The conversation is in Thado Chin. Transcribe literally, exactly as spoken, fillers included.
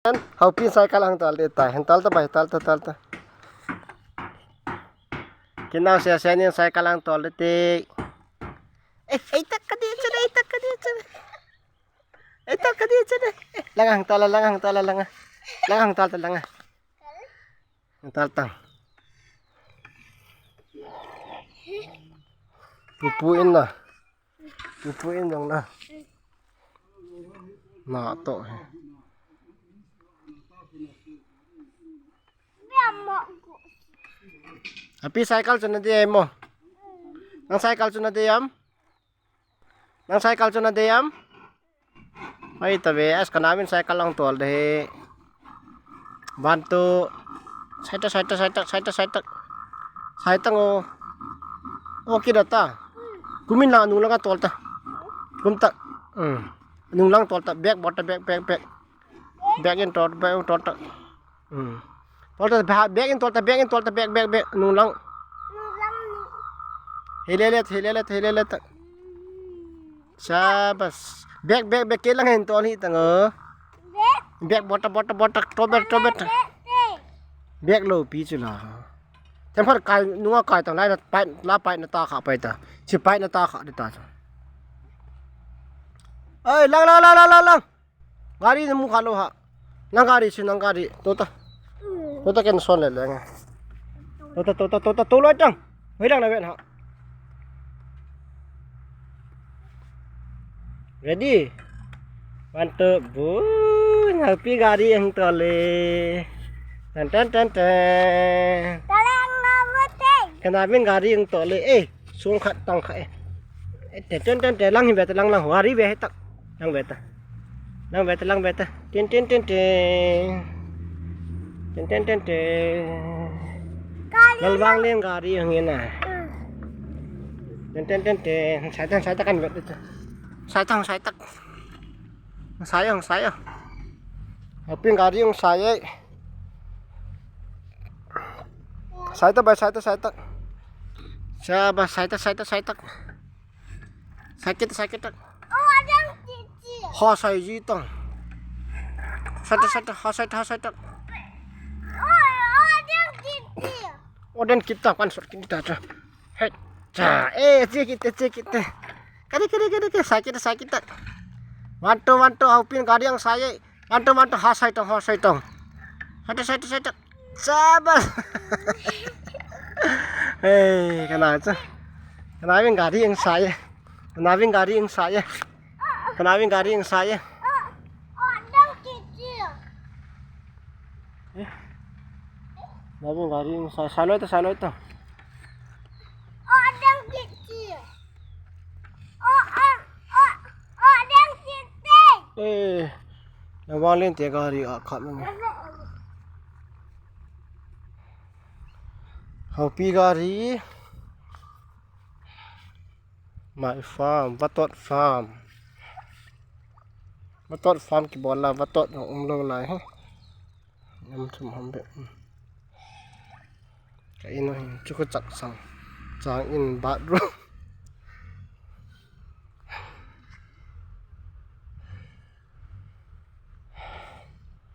Hopin cycle ahung tol ding tai. Hung tol ta bai, tol ta, tol ta. Kinau sia sia nin cycle ahung tol ding tai. Eh, ei tak ka di chana, ei tak ka di chana. Ei tak ka di chana. Langa hung tol, langa hung tol, langa. Langa hung tol ta, langa. Hung tol ta. Pupu in na. Pupu in jong na. Na to he. Api cycle chu nadei mo. Nang cycle chu nadei am? Nang cycle chu nadei am? Hoi ta ve, as ka nauvin cycle ahung tol ding ahi. Bantu. Cycle, cycle, cycle, cycle, cycle. Cycle o. O kida ta. Kumin lang, nung lang a tol ta. Kum ta. Hmm. Nung lang tol ta. Back bot ta, back, back, back. Back in tol, back in tol ta. Hmm. Tol ta, back in tol ta, back in tol ta, back, back, back. Nung lang. Nung lang ni. Hilele, hilele, hilele ta. Shabas. Back, back, back, kei lang hin tol hi tang o. Back. Back, bot ta, bot ta, bot ta, to back, to back. Back, back. Back lou pi chu la. Tem phar kai, nunga kai tang lai na pai, la pai na ta kha pai ta. Chi pai na ta kha de ta chu. Oi, lang, lang, lang, lang, lang, lang. Gari na mu kha lou ha. Nang gari si, nang gari. To ta. To ta ken son le le nga. To ta, to ta, to ta, to loi tang. Hoi lang na ven ha. Ready? One, two, bu, Hopin gari ahung tol e. Tan, tan, tan, tan. Talang na mate. Ka nauvin gari ahung tol e. Eh, sung khat tang khat e. Eh, te, ten, ten, te, lang hi ve ta, lang, lang, gari ve hi ta. Lang ve ta. Lang ve ta, lang ve ta. Tin, tin, tin, tin. Tin, tin, tin, tin. Gari. Lalvang leng gari ahung in na. Hmm. Tin, tin, tin, tin. Sai ta, sai ta kan ve ta. Sai ta, sai ta. Sai, sai. Hopin gari ahung sai e. Sai ta bai, sai ta, sai ta. Shabas, sai ta, sai ta, sai ta. Sai kit, sai kit. Oh, ada yang kecil. Ha, sai ji ta. Sai ta, sai ta, ha, sai ta, ha, sai ta. Oh, oh, ada yang kecil. Oh, dan kita kan sort kita ta. Hai. Cha, eh, che kit, che kit. Kade, kade, kade, kade. Sai kit, sai kit. One, two, one, two, Hopin gari ahung sai e. One, two, one, two, ha, sai ta, ha, sai ta. Sai ta, sai ta, sai ta. Shabas. Hei, ka nau chu. Ka nauvin gari ahung sai e. Ka nauvin gari ahung sai e. Ka nauvin gari ahung sai e. Ka nauvin gari ahung sai, sai loi ta, sai loi ta. Eh, na wang len te gari a khat mang. Hopin gari. My farm, vatot farm. Vatot farm kibol la, vatot jong um lou lai he. Um thum ham be. Ka in u hin, chu ka chak sang. Chang in bathroom.